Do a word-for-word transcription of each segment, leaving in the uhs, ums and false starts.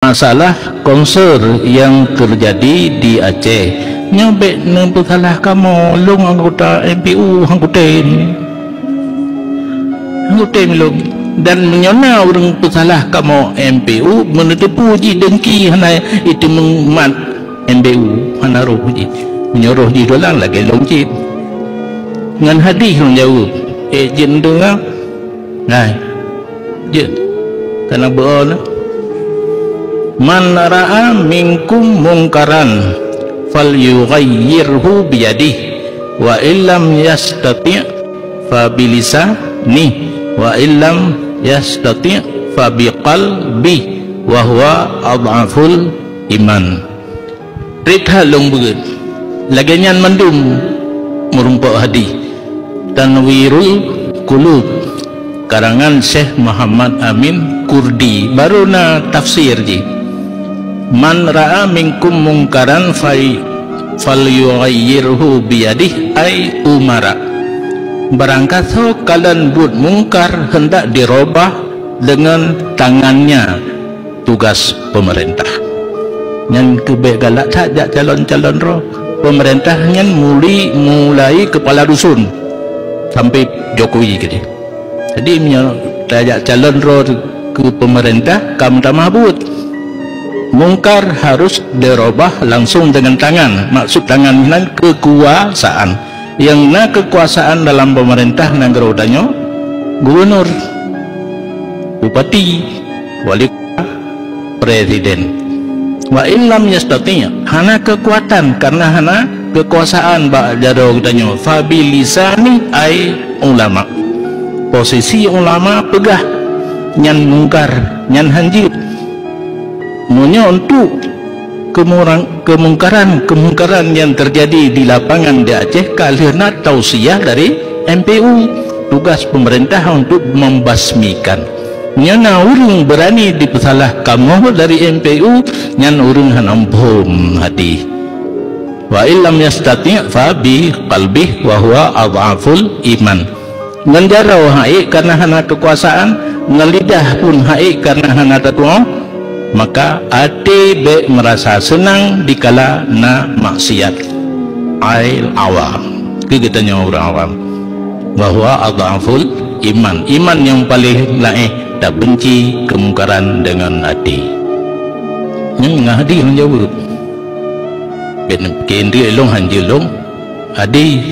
Masalah konser nyang teujadi di Aceh, nyoe bék neupeusalah kamoe, lôn anggota M P U, anggota nyoe. Anggota lôn. Dan meunyoe na ureuëng peusalah kamoe M P U, meuneuteupeue jih dengki hana iteumeung mat M P U, hana roh jih. Meunyoe roh jih dolang lagée lôn cit. Ngon hadih lôn jaweueb, "Eh, jeuet neudeungoe." Nah, jeuet. Kana beuo na. "Man ra'a minkum mungkaran falyughayyirhu biyadih, wa illam yastati' fa bilisanih, wa illam yastati' fa biqalbih, wa huwa adhaful iman." Rét that lôn beuet. Lagée nyan mandum meurumpok hadih. Tanwirul Qulub, karangan Syekh Muhammad Amin Kurdi, barô na tafsir jih. "Man ra'a minkum mungkaran fai-, falyughayyirhu biyadih," ai umara. Barangkasoe kalon buet mungkar hendak dirobah dengan tangannya, tugas pemerintah. Nyan keuh bék galak that jak calon-calon droe. Pemerintah nyan muli, mulai kepala dusun sampai Jokowi keudeh. Jadi, meunyoe tajak calon droe keu pemerintah, ka meutamah buet. Mungkar harus dirobah langsung dengan tangan. Maksud tangan nan kekuasaan. Nyang na kekuasaan dalam pemerintah nanggroe tanyoe, gubernur, bupati, wali kota, presiden. Wa illam yastati', hana kekuatan karena hana kekuasaan bak jaroe geutanyoe, fa bilisani ai ulama. Posisi ulama peugah nyan mungkar, nyan hanjeuet. Meunyoe untuk kemurang-, kemungkaran-kemungkaran yang terjadi di lapangan di Aceh, ka lheueh na tausiah dari M P U, tugas pemerintah untuk membasmikan. Nyoe na ureuëng berani dipeusalah kamoe dari M P U, nyan ureuëng hana muphom hadih. Wa illam yastati' fa bi qalbih wa huwa adhaful iman. Ngon jaroe haiek karena hana kekuasaan, ngon lidah pun haiek karena hana tatuoh, maka até bék meurasa seunang dikala na maksiat. Ai awam. Keu geutanyoe ureuëng awam. Bahwa adhaful iman. Iman nyang paléng laén tabenci keumungkaran deungon até. Nyan ngon hadih lôn jaweueb. Bék neupiké indeuek lôn, hanjeuet lôn. Hadih,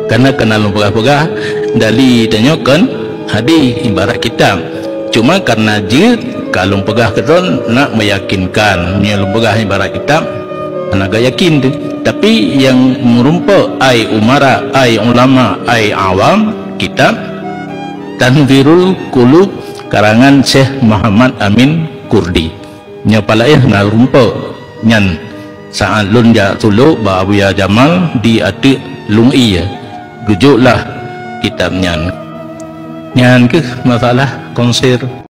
karena kana lôn peugah-peugah, dali tanyoe kon hadih ibarat kitab. Cuma karena jeuet ka lôn peugah keudroe nak meyakinkan. Meunyoe lôn peugah ibarat kitab, hana geuyakin teuh. Tapi nyang meurumpok ai umara, ai ulama, ai awam kitab, Tanwirul Qulub karangan Syekh Muhammad Amin Kurdi. Nyoe palaéh na rumpok nyan saát lôn jak tulok bak Abuya Jamal di ateueh lôn ié. Geujoklah kitab nyan. Nyan kheueh masalah konser.